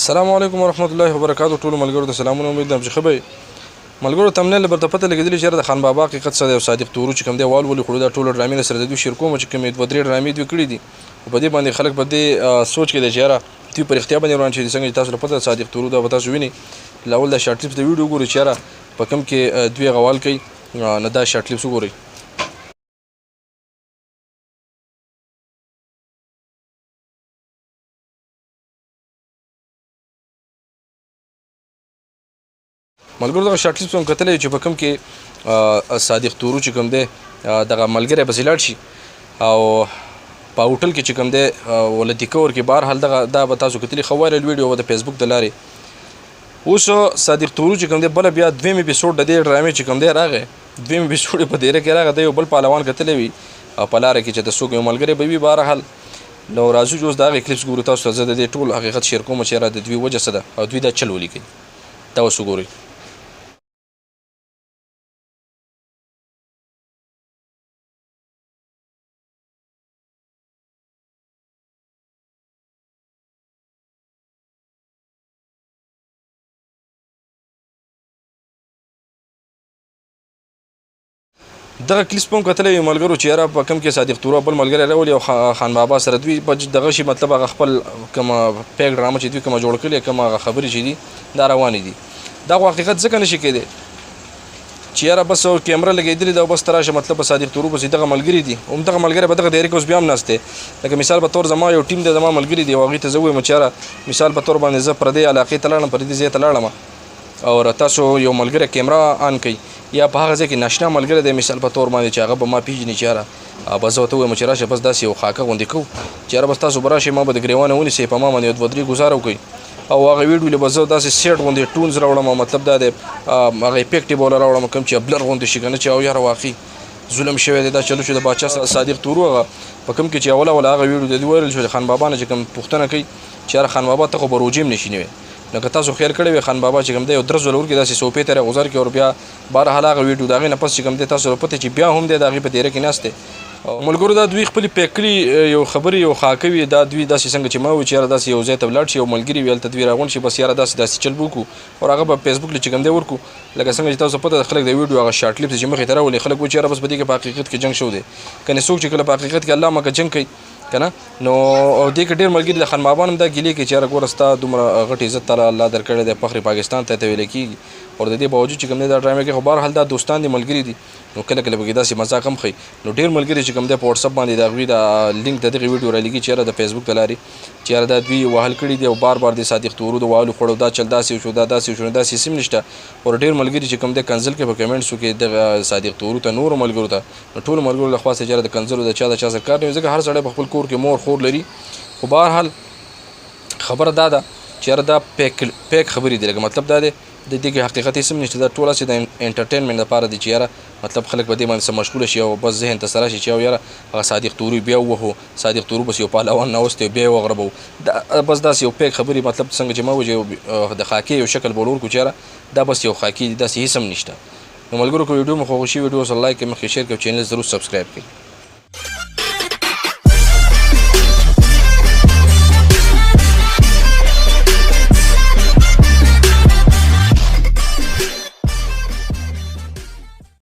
السلام علیکم ورحمت الله وبرکاتو. ټول ملګرو ته سلامونه، امید لرم چې ښه به یئ. ملګرو، تمنیل برته پته لګېدلې چې د خان بابا حقیقت څه دی او صادق تورو چې کوم دی وال ولي خړو دا ټول ډرامې سره د دوی شیر کوم چې کومې دوه درې ډرامې دوی کړې دي. خو په دې باندې خلک په دې سوچ کې دی چې یاره دوی په رښتیا باندې روان شي. څنګه چې تاسو له پته صادق تورو دا به تاسو وینئ. لاول دا شارټ کلیپس د ویډیو وګورئ چې یاره په کوم کې دوی غوال کوي، نو دا شارټ کلیپس وګورئ. ملګرو، دغه شارټ کلیپس هم کتلی چې په کوم کې صادق تورو چې کوم دی دغه ملګری پسې لاړ شي او په هوټل کې چې کوم دی ولتي کور کې. بهرحال دغه دا به تاسو کتلی، ښه وایرل ویډیو وه د فیسبوک د لارې. اوس صادق تورو چې کوم دی بله بیا دویم اپیسوډ د دې ډرامې چې کوم دی راغی، دویم اپیسوډ په دیره کې راغی. دی یو بل پهلوان کتلی وي او په لاره کې چې د څوک یو ملګری به وي. بهرحال نو راځو چې اوس د هغې کلیپس ګورو. تاسو ته زه د دې ټول حقیقت شیر کوم چې یاره د دوی وجه څه ده او دوی دا چل ولي کوي. دا اوس وګورئ. دغه کلیپ هم کتلی وي ملګرو چې یاره په کوم کې صادق تورو بل ملګری راولي او خان بابا سره دوی په دغه شي، مطلب هغه خپل کومه پیک ډرامه چې دوی کومه جوړ کړې، کومه هغه خبرې چې دي دا روانې دي. دا خو حقیقت ځکه نشي کېدی چې یاره بس کیمره لګېدلې ده او بس ته راشه، مطلب په صادق تورو پسې دغه ملګري دي، همدغه ملګری په دغه دایره کې اوس بیا هم ناست دی. لکه مثال په تور زما یو ټیم دی، زما ملګري دي او هغوی ته زه ووایم چې یاره مثال په تور باندې زه پردې علاقې ته لاړم، پردې ځای ته لاړم او تاسو یو ملګری کیمره آن کړئ یا په هغه ځای کې ناشنا ملګری دی مثال په تور باندې چې هغه به ما پیژني چې یاره بس زه ورته ووایم چې راشه بس داسې یو خاکه غوندې کوو چې یاره بس تاسو به راشئ، ما به د ګریوانه ونیسئ، په ما باندې یو دوه درې ګزاره وکړئ او هغه ویډیو له به زه داسې سیټ غوندې ټونز راوړم، مطلب دا دی هغه افیکټ به وله راوړم کوم چې بلر غوندې شي که نه چې او یاره واقعي ظلم شوی دی. دا چلو چې د باچا صادق تورو هغه په کوم کې چې اوله اوله هغه ویډیو د دوی وایرل شو چې خان بابا نه چې کوم پوښتنه کوي چې یاره خان بابا ته خو به روژې هم نشي نیوی. نو که تاسو خیال کړی وي خان بابا چې کوم دی یو درز ولور کې داسې سوپې ته راغوځار کړي او بیا بهرحال هغه ویډیو د هغې نه پس چې کوم دی تاسو پته چې بیا هم دی د هغې په دیره کې ناست دی. ملګرو، دا دوی خپلې پیکلي یو خبرې یو خاکه وي. دا دوی داسې څنګه چې ما وویل چې یاره داسې یو ځای ته ولاړ شي او ملګري وي هلته دوی راغونډ شي، بس یاره داسې داسې چل به وکړو او هغه به فیسبوک له چې کوم دی ورکړو. لکه څنګه چې تاسو پته ده خلک د ویډیو هغه شارټ کلیپس چې مخې ته راولي خلک وایي چې یاره بس په دې کې په حقیقت کې جنګ شو دی کنې څوک چې کله په حقیقت کې الله مکه جنګ کوي که نه. نو او دې کې ډېر ملګري د خان بابا هم دا ګیلې کوي چې یاره ګوره ستا دومره غټ عزت تعالی الله درکړی دی، فخر پاکستان ته ته ویل کېږي او د دې باوجود چې کوم دی دا ډرامې کوي. خو بهرحال دا دوستان دي، ملګري دي، نو کله کله پکې داسې مزاق هم ښيي. نو ډېر ملګري چې کوم دی په واټساپ باندې د هغوی د لینک د دغې ویډیو رالیږي چې یاره د فیسبوک د لارې چې یاره دا دوی وهل کړي دي او بار بار د صادق تورو د وهلو خوړو دا چل داسې وشو، دا داسې وشو، نو داسې هېڅ هم نشته. او ډېر ملګري چې کوم دی کنځل کوي په کمنټسو کې دغه صادق تورو ته، نورو ملګرو ته. نو ټولو ملګرو له خوا چې یاره د کنځلو د چا د چا سره کار نه وي، ځکه هر سړی په خپل کور کې مور خور لري. خو بهرحال خبره دا ده چې یاره دا پیک پیک خبرې دي، لکه مطلب دا دی د دې کې حقیقت هېڅ هم نشته. دا ټول هسې د انټرټینمنټ لپاره دي چې یاره مطلب خلک په دې باندې څه مشغوله شي او بس ذهن ته سره شي چې او یاره هغه صادق تورو بیا ووهو، صادق تورو بس یو پهلوان ناوستی بیا یې وغربوو. دا بس داسې یو پیک خبرې، مطلب څنګه چې ما وویل چې د خاکې یو شکل به ورکړو چې یاره دا بس یو خاکې دي، داسې هېڅ هم نشته. نو ملګرو، که ویډیو مو خوښه شي ویډیو سره لایک کړئ، مخکې شیر کړئ، چینل ضرور سبسکرایب کړئ.